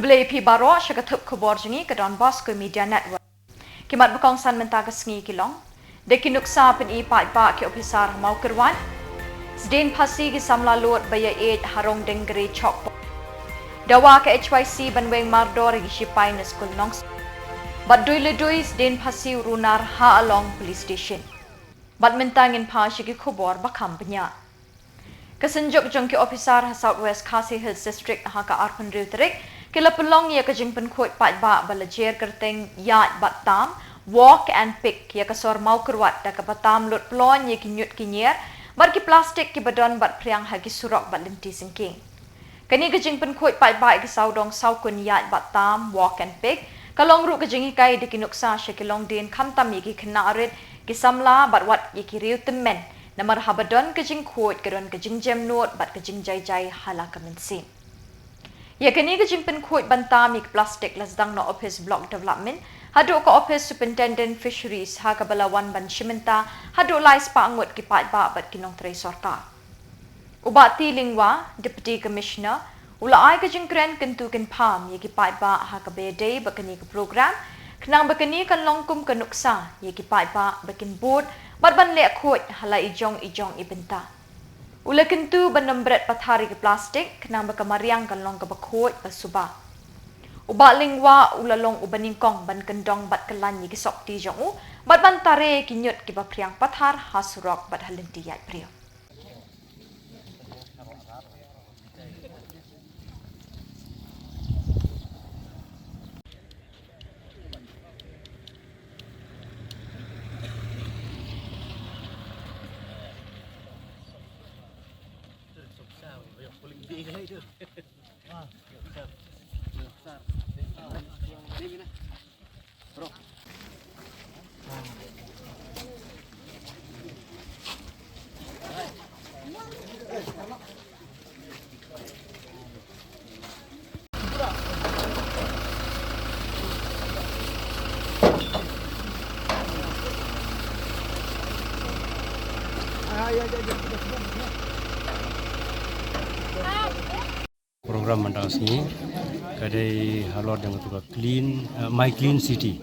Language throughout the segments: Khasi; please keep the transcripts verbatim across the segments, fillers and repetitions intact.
Khublei phi baroh sha ka thup khubor jong ngi ka Don Bosco Media Network. Ki mat ba kongsan mynta ka sngi ki long: Da ki nuksa pyni paidbah ki ophisar ha Mawkyrwat. Sdien phasi ki samla lud ba ïa ïeit ha Rongdengri Chowk. Dawa ka H Y C ban weng mardor ïa ki shipai na skul Nongstoiñ. Bad dui la dui sdien phasi u runar ha Along Police Station. Bad mynta ngin phai sha ki khubor ba kham bniah. Ka synjuk jong ki ophisar ha South West Khasi Hills District ha ka arphew hynriew tarik ki la pynlong ïa ka jingpynkhuid paidbah ba la jer kyrteng Ïaid Bad Tam, Walk and Pick ïa ka sor Mawkyrwat da kaba tam lut ploiñ ïa ki ñiut ki ñier bad ki plastik kiba don bad phriang ha ki surok bad lynti syngkien. Kane ka jingpynkhuid paidbah ïa ki sawdong sawkun Ïaid Bad Tam, Walk and Pick ka long ruh ka jinghikai da ki nuksa sha ki longdien khamtam ïa ki khynnah rit, ki samla bad wat ïa ki riew tymmen. Namar haba don ka jingkhuid ka don ka jingjemnud bad ka jingjaijai ha la ka mynsiem. Ïa kane ka jingpynkhuid ban tam ïa ki plastik la sdang na ophis Block Development haduh ka ophis Superintendent Fisheries ha kaba la wan ban shim bynta haduh lai spah ngut ki paidbah bad ki nongtrei sorkar. U Bah T. Lyngwa, Deputy Commissioner, u la ai ka jingkren kyntu kynpham ïa ki paidbah ha kaba ïadei bad kane ka program, khnang ba kane kan long kum ka nuksa ïa ki paidbah ba kin bud bad ban leh khuid ha la i jong i jong i bynta. U la kyntu ban ym bret pathar ïa ki plastik khnang ba ka mariang kan long kaba khuid ba suba. U Bah Lyngwa u la long uba nyngkong ban kyndong bad kyllain ïa ki sopti jong u bad ban tare ïa ki ñiut kiba phriang pathar ha surok bad ha lynti ïaid briew. Program mynta ka sngi ka dei halor jong katu ka clean, eh, My Clean City,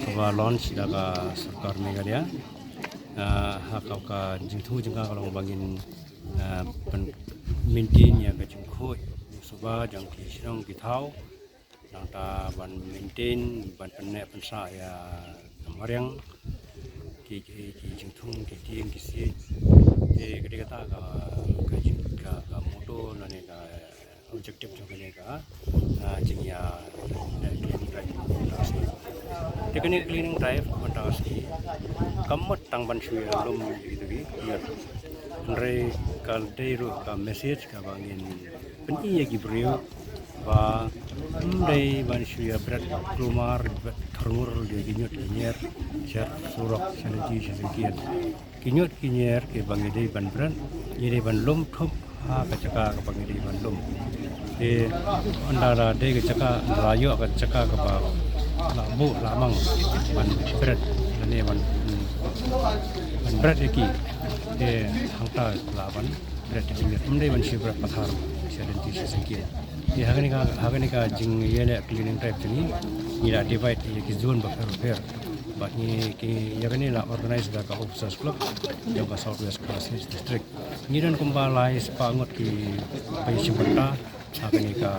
kaba launch da ka sorkar Meghalaya. Eh, ha ka, ka jingthmu jong ka ka long ba ngin, eh, pyn-, maintain ïa ka jingkhuid suba jong ki shnong ki thaw. Nangta ban maintain, ban pynneh pynsah ïa ka mariang, ki, ki, ki jingthung, ki tieng, ki siej. Te ka dei kata ka, ka jing, ka, ka motto lane ka objective jong kane ka, ah, jingïa, eh, cleaning drive. Te kane ka cleaning drive mynta ka sngi kam mut tang ban shu ïalum ïa kitu ki, ïa. Hynrei ka dei ruh ka message kaba ngin pyni ïa ki briew ba ym dei ban shu ïa bret kulmar, bret thurngur ïa ki ñiut ki ñier sha surok, sha lynti sha syngkien. Ki ñiut ki ñier kiba ngi dei ban bret, ngi dei ban lum thup ha ka jaka kaba ngi dei ban lum. Te ynda la dei ka jaka, la ïoh ka jaka kaba la buh la mang ban bret lane ban, ban bret ïa ki. Te hangta lah ban bret ïa ki, ym dei ban shu bret pathar sha lynti sha syngkien. Te ha kane ka, ha kane ka jingïaleh cleaning drive jong ngi, ngi la divide ïa ki zone bapher bapher. Bad ngi, ki, ïa kane la organize da ka Officers Club jong ka South West Khasi Hills District. Ngi don kumba lai spah ngut kiba ïashim bynta ha kane ka,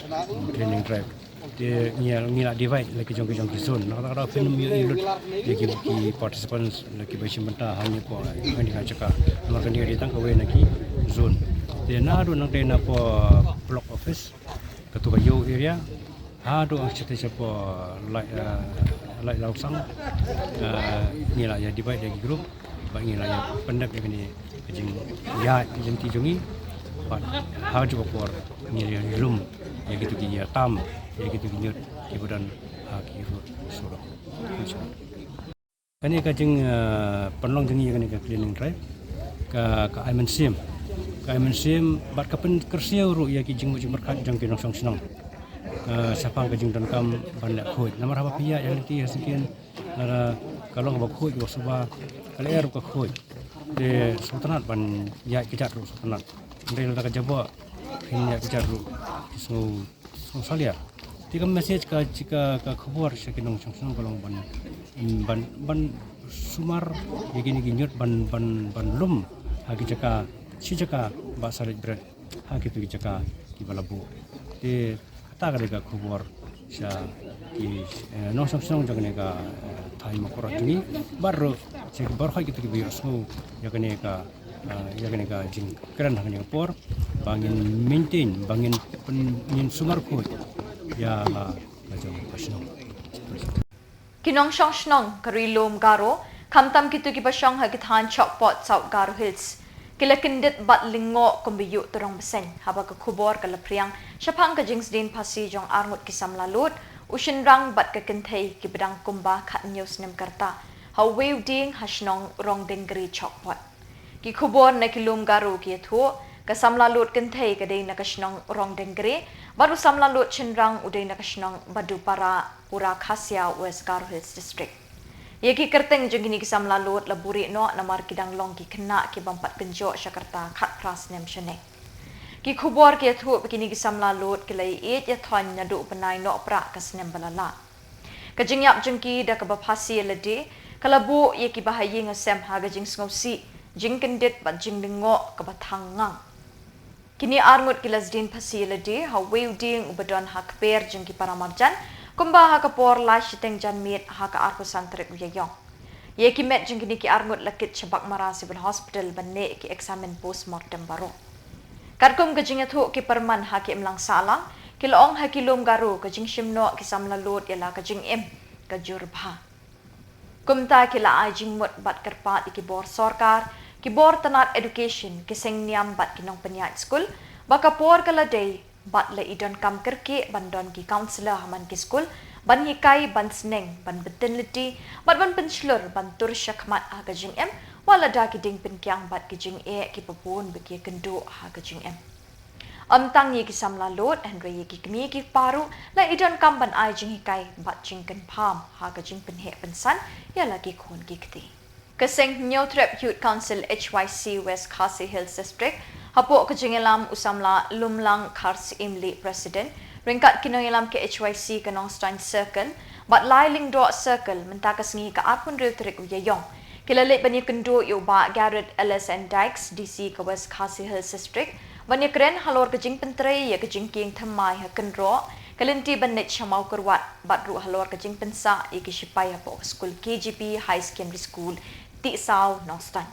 mm, cleaning drive. Te ngi, ngi la divide la ki jong ki jong ki zone. Na kata ka daw phin ym ïohi lut ïa ki, ki participants la kiba ïashim bynta hangne hapoh kane ka jaka. Namar kane ka dei tang kawei na ki zone. Te naduh nangtei napoh block office, katu ka Ïew area, haduh hangtei shapoh Lai, eh, Laitlawsang, eh, ngi la ïa divide ïa ki group, bad ngi la ïa pyndep ïa kane ka jingïaid lynti jong ngi, bad ha kajuh ka por ngi la ïa lum ïa kitu ki, ïa tam ïa kitu ki ñiut kiba don ha ki road surok. Kane ka jing, eh, pynlong jong ngi ïa kane ka cleaning drive ka, ka ai mynsiem. Ka ai mynsiem bad ka pynkyrsiew ruh ïa ki jingmut jingpyrkhat jong ki nongshong shnong, eh, shaphang ka jingdonkam ban leh khuid. Namar haba phi ïaid ïa lynti ïa syngkien, lada ka long kaba khuid kaba suba, ka lyer ruh ka khuid. Te sngewtynnat ban ïaid kjat ruh sngewtynnat. Hynrei lada ka jaboh phin ïaid kjat ruh ki sngew, sngew salia. Ka message ka, ka, ka khubor sha ki nongshong shnong ka long ban, ban, ban sumar ïa kine ki ñiut ban, ban, ban lum ha ki jaka, shi jaka ba sa leit bret ha kito ki jaka kiba la buh. Te kata ka dei ka khubor sha ki, eh, nongshong shnong jong kane ka, eh, thaiñ Mawkyrwat jong ngi. Bad ruh sha ki baroh kito kiba ïohsngew ïa kane ka, eh, ïa kane ka jingkren ha kane ka por, ba ngin maintain, ba ngin pyn-, ngin sumar khuid ïa la, la jong ka shnong. Ki nongshong shnong ka Ri Lum Garo, khamtam kito kiba shong ha ki thaiñ Chokpot, South Garo Hills, ki la kyndit bad lyngngoh kumba ïuh tyrong bseiñ, haba ka khubor ka la phriang shaphang ka jingsdien phasi jong arngut ki samla lud, u shynrang bad ka kynthei kiba dang kumba khathynñiew snem ka rta, ha uwei u dieng ha shnong Rongdengri, Chokpot. Ki khubor na ki lum Garo ki ïathuh, ka samla lud kynthei ka dei na ka shnong Rongdengri, bad u samla lud shynrang u dei na ka shnong Badupara, Pura Khasia, West Garo Hills District. Ïa ki kyrteng jong kine ki samla lud la buhrieh noh namar ki dang long ki khynnah ki bym pat kynjoh sha ka rta khatphra snem shane. Ki khubor ki ïathuh ba kine ki samla lud ki la ïaieit ïathoiñ naduh u bnai Nohprah ka snem ba la lah. Ka jingïap jong ki da kaba phasi ïa lade ka la buh ïa kiba ha ïing ha sem ha ka jingsngewsih, jingkyndit bad jinglyngngoh kaba thang ngang. Kine arngut ki la sdien phasi ïa lade ha uwei u dieng uba don ha kper jong ki paramarjan, kumba ha ka por lai shiteng janmiet ha ka arphew san tarik u Ïaïong. Ïa ki met jong kine ki arngut la kit sha Baghmara Civil Hospital ban leh ïa ki eksamin postmortem baroh. Katkum ka jingïathuh ki pyrman ha ki imlang sahlang, ki la ong ha ki lum Garo ka jingshim noh ki samla lud ïa la ka jingim ka jur bha. Kumta ki la ai jingmut bad kyrpad ïa ki bor sorkar, ki bor tnat education, ki seng niam bad ki nongpynïaid skul, ba ka por ka la dei bad la i donkam kyrkieh ban don ki counsellor ha man ki skul, ban hikai, ban sneng, ban btin lynti, bad ban pynshlur, ban tur shakhmat ha ka jingim, wat lada ki dieng pynkiang bad ki jingeh kiba bun ba ki ïakynduh ha ka jingim. Ym tang ïa ki samla lud, hynrei ïa ki kmie ki kpa ruh, la i donkam ban ai jinghikai bad jingkyrpad ha ka jingpynheh pynsan ïa la ki khun ki kti. Ka seng Hynñiewtrep Youth Council H Y C West Khasi Hills District, hapoh ka jingïalam u samla Lumlang Kharsyiem Lieh President, ryngkat ki nongïalam ka H Y C ka Nongstoiñ Circle bad Lai Lyngdoh Circle, mynta ka sngi ka arphew hynriew tarik u Ïaïong, ki la leit ban ïakynduh ïa u Bah Garrett L S N Dykes, D C ka West Khasi Hills District, ban ïakren halor ka jingpyntrei ïa ka jingkieng thymmai ha Kynroh, ka lynti ban leit sha Mawkyrwat, bad ruh halor ka jingpynsah ïa ki shipai hapoh ka skul K G P High Secondary School, Tiehsaw, Nongstoiñ.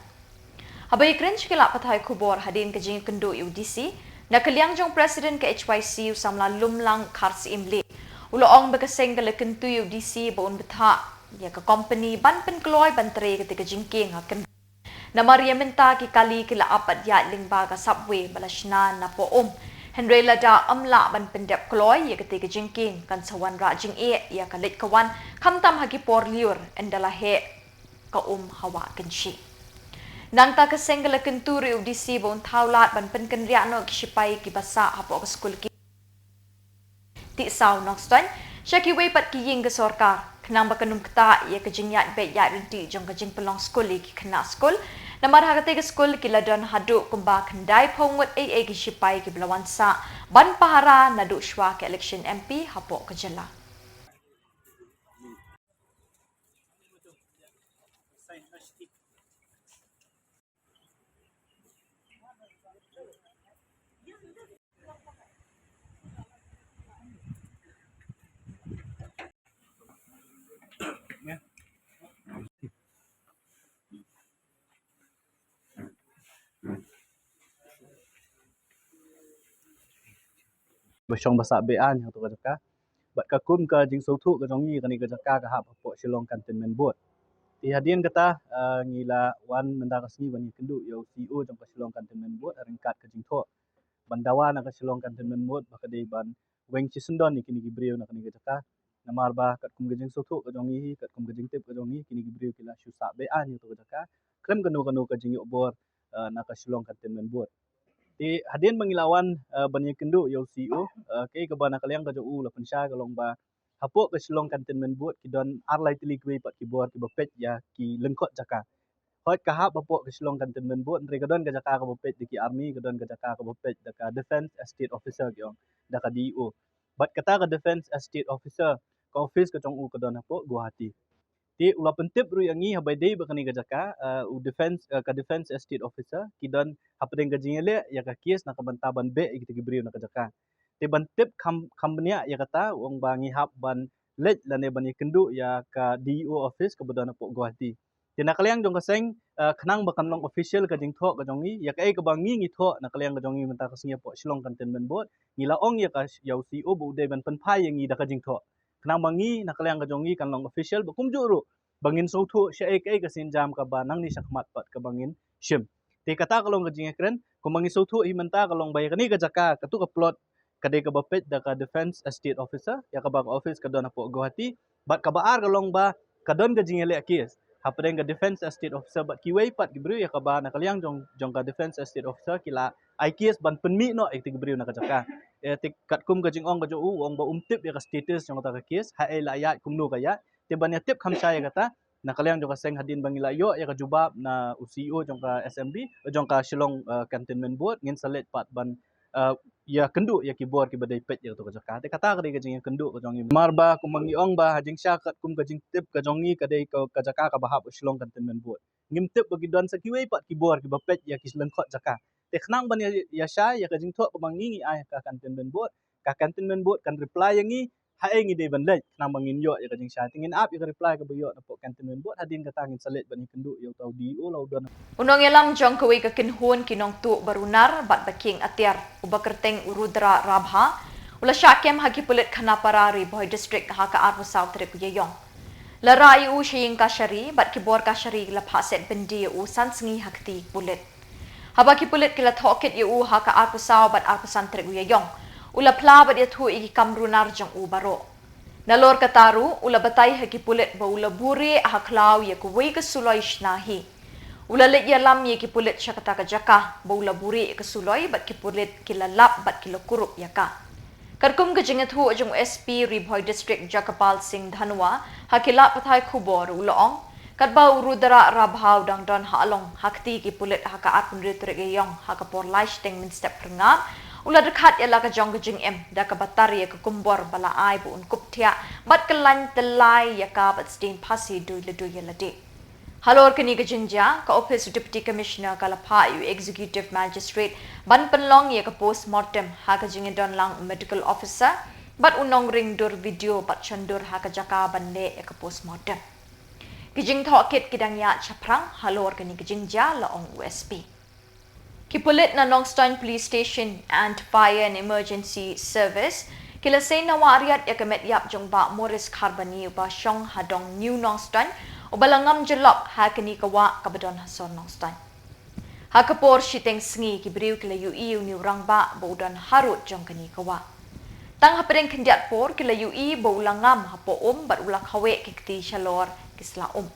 Haba ïakren sha ki lad pathai khubor hadien ka jingïakynduh ïa u D C, na ka liang jong President ka H Y C u samla Lumlang Kharsyiem Lieh, u la ong ba ka seng ka la kyntu ïa u D C ba un bthah ïa ka company ban pynkloi ban trei ïa kata ka jingkieng ha Kynroh. Namar ïa mynta ki kali ki la ap bad ïaid lyngba ka subway ba la shna na poh um. Hynrei lada ym lah ban pyndep kloi ïa kata ka jingkieng, kan sa wanrah jingeh ïa ka leit ka wan, khamtam ha ki por lyiur, ynda la heh ka um ha Wah Kynshi. Nangta ka seng ka la kyntu ruh ïa u D C ba un thaw lad ban pynkynriah noh ki shipai kiba sah hapoh ka skul ki Tiehsaw, Nongstoiñ, sha kiwei pat ki ïing ka sorkar, khnang ba kan ym ktah ïa ka jingïaid beit ïaid ryntih jong ka jingpynlong skul ïa ki khynnah skul, namar ha katei ka skul ki la don haduh kumba khyndaiphew ngut ei ei ki shipai kiba la wan sah ban pahara naduh shwa ka election M P hapoh ka jylla. Ba shong ba sah be-aiñ ha kato ka jaka. Bad ka kum ka jingsngewthuh ka jong ngi, kane ka jaka ka hap hapoh Shillong Cantonment Board. Te hadien kata, ah, ngi la wan mynta ka sngi ban ïakynduh ïa u C E O jong ka Shillong Cantonment Board, ryngkat ka jingthoh ban dawa na ka Shillong Cantonment Board ba ka dei ban weng shisyndon ïa kine ki briew na kane ka jaka. Namar ba katkum ka jingsngewthuh ka jong ngi hi, katkum ka jingtip ka jong ngi, kine ki briew ki la shu sah be-aiñ ïa kato ka jaka khlem kano kano ka jingïoh bor, ah, na ka Shillong Cantonment Board. Te hadien ba ngi la wan, eh, ban ïakynduh ïa u C E O, eh, kaei kaba na ka liang ka jong u la pynshai ka long ba hapoh ka Shillong Cantonment Board ki don ar lai tylli kiwei pat ki bor kiba peit ïa ki lyngkot jaka. Hooid, ka hap hapoh ka Shillong Cantonment Board, hynrei ka don ka jaka kaba peit da ki army, ka don ka jaka kaba peit da ka Defence Estate Officer ki ong, da ka D E O. Bad kata ka Defence Estate Officer, ka office ka jong u ka don hapoh Guwahati. Te u la pyntip ruh ïa ngi haba dei ba kane ka jaka, eh, u defence, eh, ka Defence Estate Officer ki don hapdeng ka jingïaleh ïa ka case na ka bynta ban beh ïa kita ki briew na ka jaka. Te ban tip kham, kham bniah ïa kata, u ong ba ngi hap ban leit lane ban ïakynduh ïa ka D E O office kaba don hapoh Guwahati. Te na ka liang jong ka seng, eh, khnang ba kan long official ka jingthoh ka jong ngi, ïa kaei kaba ngi ngi thoh na ka liang ka jong ngi mynta ka sngi hapoh Shillong Cantonment Board, ngi la ong ïa ka, ïa u C E O ba u dei ban pynphai ïa ngi da ka jingthoh. Khnang ba ngi na ka liang ka jong ngi kan long official, ba kumjuh ruh ba ngin sngewthuh shaei kaei ka sienjam kaba nangne shakhmat pat kaba ngin shim. Te kata ka long ka jingïakren, kumba ngi sngewthuh hi mynta ka long ba ïa kane ka jaka, katu ka plot, ka dei kaba peit da ka Defence Estate Officer, ïa kaba ka office ka don hapoh Guwahati, bad kaba ar ka long ba ka don ka jingïaleh case hapdeng ka Defence Estate Officer bad kiwei pat ki briew, ïa kaba na ka liang jong, jong ka Defence Estate Officer ki la ai case ban pynmih noh ïa kita ki briew na ka jaka. Eh, te katkum ka jingong ka jong u, u ong ba um tip ïa ka status jong kata ka case, haei la ïaid, kumno ka ïaid. Te ban ïatip kham shai ïa kata, na ka liang jong ka seng, hadien ba ngi la ïoh ïa ka jubab na u C E O jong ka S M B, jong ka Shillong, eh, Cantonment Board, ngin sa leit pat ban, eh, ïakynduh ïa ki bor kiba dei peit ïa katu ka jaka. Te kata ka dei ka jingïakynduh ka jong ngi. Namar ba kumba ngi ong ba ha jingshah katkum ka jingtip ka jong ngi ka dei ka, ka jaka kaba hap u Shillong Cantonment Board. Ngim tip ba ki don sa kiwei pat ki bor kiba peit ïa ki lyngkot jaka. Te khnang ban ïa, ïa shai ïa ka jingthoh kaba ngi ngi ai ha ka Cantonment Board, ka Cantonment Board kan reply ïa ngi haei ngi dei ban leit, khnang ba ngin ïoh ïa ka jingshai. Te ngin ap ïa ka reply kaba ïoh na poh Cantonment Board, hadien kata ngin sa leit ban ïakynduh ïa uta u D E O la u don. U nongïalam jong kawei ka kynhun ki nongtuh ba runar bad ba kieng atiar, uba kyrteng u Rudra Rabha, u la shah kem ha ki pulit Khanapara, Ri Bhoi District ha ka arphew saw tarik u Ïaïong. La rah ïa u sha ïing kashari bad ki bor kashari la phah set byndi ïa u san sngi ha kti ki pulit. Haba ki pulit ki la thoh kit ïa u ha ka arphew saw bad arphew san tarik u Ïaïong, u la phla bad ïathuh ïa ki kam runar jong u baroh. Nalor kata ruh, u la batai ha ki pulit ba u la buhrieh ha khlaw ïa kawei ka suloi shna hi. U la leit ïalam ïa ki pulit sha kata ka jaka ba u la buhrieh ïa ka suloi, bad ki pulit ki la lap bad ki la kurup ïa ka. Katkum ka jingïathuh jong u S P Ri Bhoi District Jagpal Singh Dhanwa ha ki lad pathai khubor, u la ong, katba u Rudra Rabha u dang don ha Along ha kti ki pulit ha ka arphew hynriew tarik Ïaïong ha ka por lai shiteng mynstep phyrngab, u la dkhat ïa la ka jong ka jingim da kaba tar ïa ka kumbor ba la ai ba un kup thiah bad kyllain tyllai ïa ka bad sdien phasi dui la dui ïa lade. Halor kane ka jingjia, ka Office Deputy Commissioner ka la phah ïa u Executive Magistrate ban pynlong ïa ka post mortem ha ka jingïadon lang u Medical Officer bad u nongring dur video bad shon dur ha ka jaka ban leh ïa ka post mortem. Ki jingthoh kit ki dang ïaid shaphrang halor kane ka jingjia, la ong u S P. Ki pulit na Nongstoiñ Police Station and Fire and Emergency Service ki la sei nawah riat ïa ka met ïap jong Bah Morris Kharbani uba shong ha dong New Nongstoiñ, uba la ngam jyllop ha kane ka wah kaba don ha sor Nongstoiñ. Ha ka por shiteng sngi ki briew ki la ïohi ïa une u rangbah ba u don harud jong kane ka wah. Tang hapdeng khyndiat por ki la ïohi ba u la ngam hapoh um bad u la khaweh ki kti shalor ki sla um.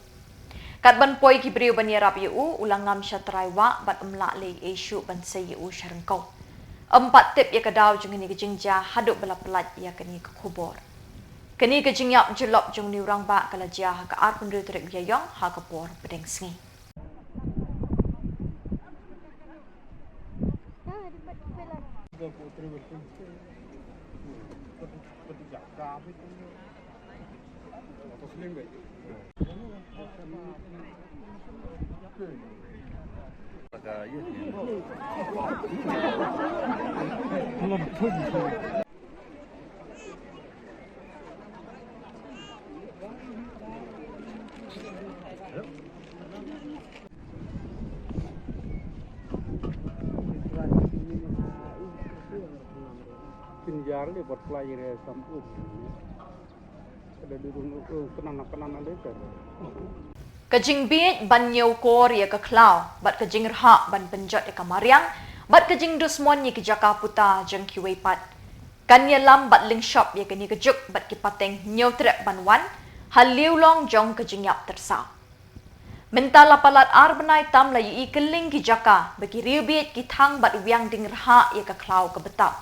Kat ban poi ki briew ban ïarap ïa u, u la ngam sha trai wah bad ym lah lei ei shuh ban sei ïa u sha ryngkew. Ym pat tip ïa ka daw jong kane ka jingjia haduh ba la pyllait ïa kane ka khubor. Kane ka jingïap jyllop jong une u rangbah ka la jia ha ka arphew hynriew tarik Ïaïong ha ka por pdeng sngi. Ka jingbieit ban ñiewkor ïa ka khlaw, bad ka jingrhah ban pynjot ïa ka mariang, bad ka jingdusmon ïa ki jaka puta jong kiwei pat, kan ïalam bad lyngshop ïa kane ka juk bad ki pateng hynñiew trep ban wan, ha liulong jong ka jingïap tyrsaw. Mynta la palat ar bnai tam la ïohi kylling ki jaka ba ki riewbieit ki thang bad wiang ding rhah ïa ka khlaw ka btap.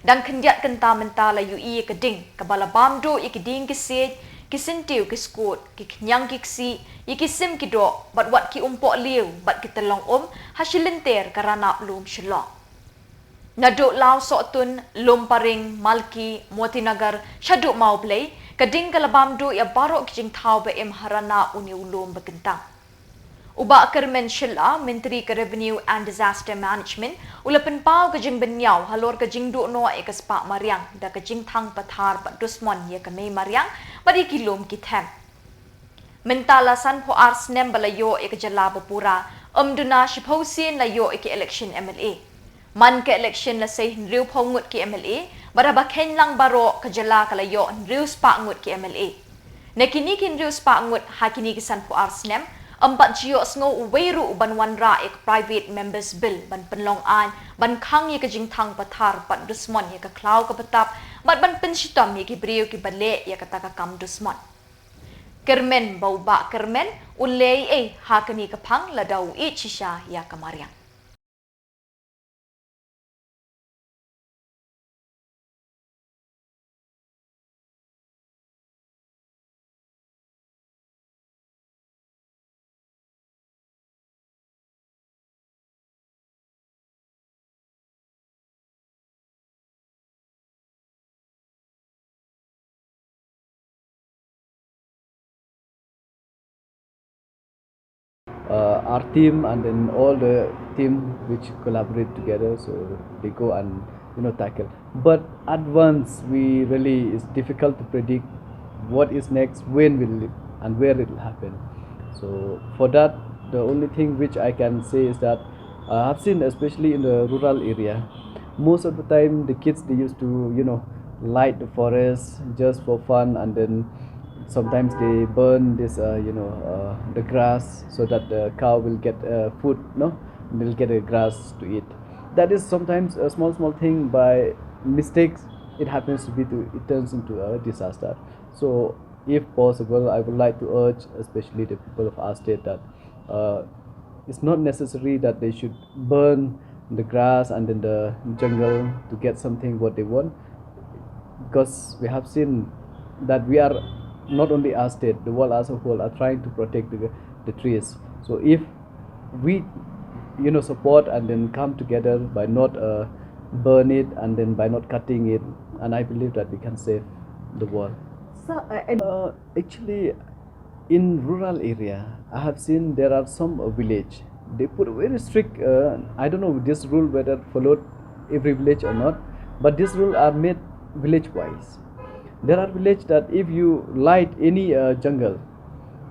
Dang khyndiat kynta mynta la ïohi ïa ka ding kaba la bam duh ïa ki dieng ki siej, ki syntiew ki skut, ki khñiang ki ksih, ïa ki sim ki doh, bad wat ki umpohliew bad ki tyllong um ha shilynter ka ranab lum Shillong. Naduh Lawsohtun, Lumparing, Malki, Motinagar, shaduh Mawblei, ka ding ka la bam duh ïa baroh ki jingthaw ba im ha ranah une u lum ba kyntang. U Bah Kyrmen Shylla, Myntri ka Revenue and Disaster Management, u la pynpaw ka jingbynñiaw halor ka jingduh noh ïa ka spah mariang da ka jingthang pathar bad dusmon ïa ka mei mariang bad ïa ki lum ki them. Mynta la sanphew ar snem ba la ïoh ïa ka jylla ba pura, ym duna shiphew sien la ïoh ïa ka election M L A. Man ka election la sei hynriewphew ngut ki M L A, bad haba kheiñ lang baroh ka jylla ka la ïoh hynriew spah ngut ki M L A. Na kine ki hynriew spah ngut ha kine ki sanphew ar snem, ym pat ju ïohsngew uwei ruh uban wanrah ïa ka private members bill ban pynlong aiñ ban khang ïa ka jingthang pathar bad dusmon ïa ka khlaw ka btap bad ban pynshitom ïa ki briew kiba leh ïa kata ka kam dusmon. Kyrmen ba u Bah Kyrmen un leh ei ei ha kane ka phang lada u ïeit shisha ïa ka mariang. Uh, our team and then all the team which collaborate together, so they go and, you know, tackle. But advance, we really, it's difficult to predict what is next, when will it, and where it will happen. So for that, the only thing which I can say is that, uh, I've seen, especially in the rural area, most of the time the kids, they used to, you know, light the forest just for fun, and then sometimes they burn this, uh, you know, uh, the grass so that the cow will get, uh, food, no, will get a grass to eat. That is sometimes a small, small thing by mistakes. It happens to be to, it turns into a disaster. So if possible, I would like to urge, especially the people of our state, that, uh, it's not necessary that they should burn the grass and then the jungle to get something what they want, because we have seen that we are, not only our state, the world as a whole are trying to protect the, the trees. So if we, you know, support and then come together by not, uh, burn it and then by not cutting it, and I believe that we can save the world. So, uh, and, uh, actually, in rural area, I have seen there are some, uh, village, they put very strict, uh, I don't know this rule whether followed every village or not, but this rule are made village wise. There are village that if you light any, uh, jungle,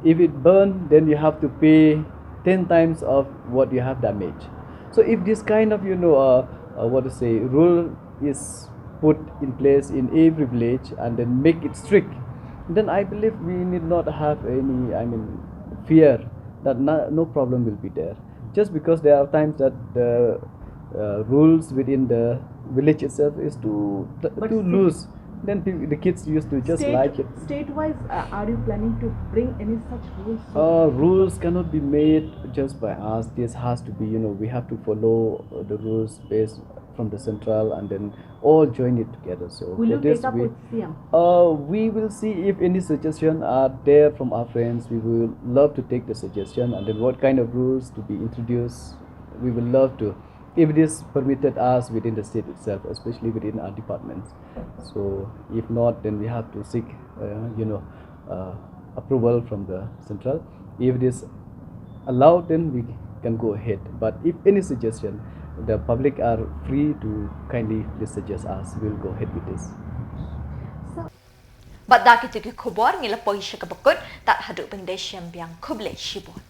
if it burn, then you have to pay ten times of what you have damage. So if this kind of, you know, uh, uh, what to say, rule is put in place in every village and then make it strict, then I believe we need not have any, I mean, fear that no, no problem will be there. Just because there are times that the, uh, rules within the village itself is too, But too see, loose, then pe-, the kids used to just state, like it. State-wise, uh, are you planning to bring any such rules? Uh, rules cannot be made just by us. This has to be, you know, we have to follow, uh, the rules based from the central, and then all join it together. So will you take up with C M? Uh, we will see if any suggestion are there from our friends. We will love to take the suggestion, and then what kind of rules to be introduced, we will love to, if it is permitted us within the state itself, especially within our departments. So if not, then we have to seek, uh, you know, uh, approval from the central. If it is allowed, then we can go ahead. But if any suggestion, the public are free to kindly please suggest us. We'll go ahead with this. Bad da kito ki khubor ngi la poi sha kaba kut, tad haduh ban da shem biang, khublei shibun.